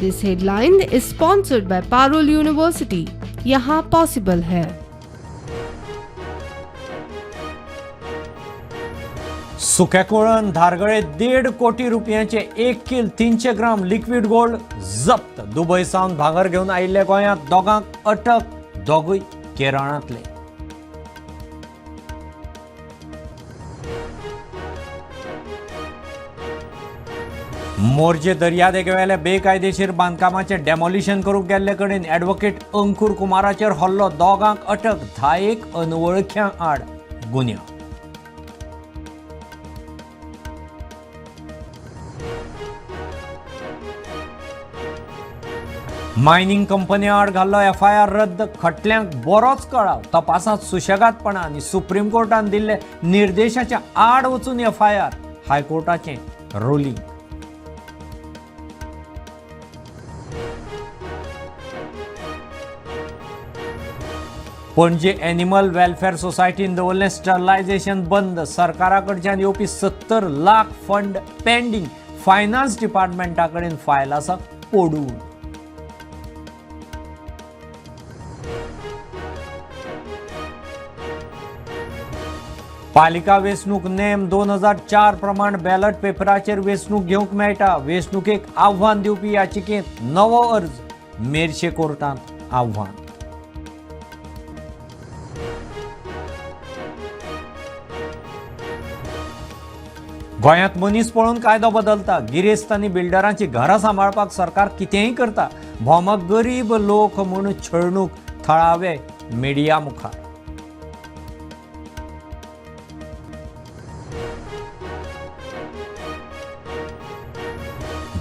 This headline is sponsored by Parul University. यहाँ possible है। सुकेकुळण धारगळे 1.5 कोटी रुपयांचे 1 किल 300 ग्राम लिक्विड गोल्ड जप्त. दुबय सावन भांगर घेवन आयिल्ले गोंयांत दोगांक अटक, दोगूय केरळांतले. मोरजे दर्यादेगेवेल्या बेकायदेशीर बांदकामाचें डेमोलिशन करूंक गेल्ले कडेन ॲडव्होकेट अंकूर कुमाराचेर हल्लो, दोगांक अटक, 10 अनवळख्यां आड गुन्यांव. मायनिंग कंपनी आड घाल्लो एफआयआर रद्द, खटल्यांक बरोच कळाव, तपासांत सुशेगादपणा आनी सुप्रीम कोर्टान दिल्ले निर्देशाच्या आड वचून एफआयआर, हायकोर्टाचें रुलींग. पणजे एनिमल वेलफेअर सोसायटीन दवरलें स्टरलायझेशन बंद, सरकारा कडच्यान येवपी 70 लाख फंड पेंडींग, फायनान्स डिपार्टमेंटा कडेन फायल आसा पडून. पालिका वेंचणूक नेम 2004 प्रमाण बॅलट पेपराचेर वेंचणूक घेवंक मेळटा. वेंचणुकेक आव्हान दिवपी याचिकेंत नवो अर्ज, मेरशे कोर्टांत आव्हान. गोंयांत मनीस पळोवन कायदो बदलता, गिरेस्त आनी बिल्डरांची घरां सांबाळपाक सरकार कितेंय करता, भोमक गरीब लोक म्हूण छळणूक, थळावे मिडिया मुखार.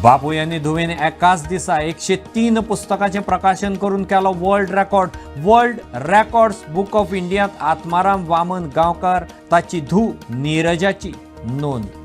बापूय आनी धुवेन एकाच दिसा 103 पुस्तकाचें प्रकाशन करून केलो world record. World records book of इंडियांत Atmaram Vaman गांवकार, ताची धूव नीरजाची नोंद.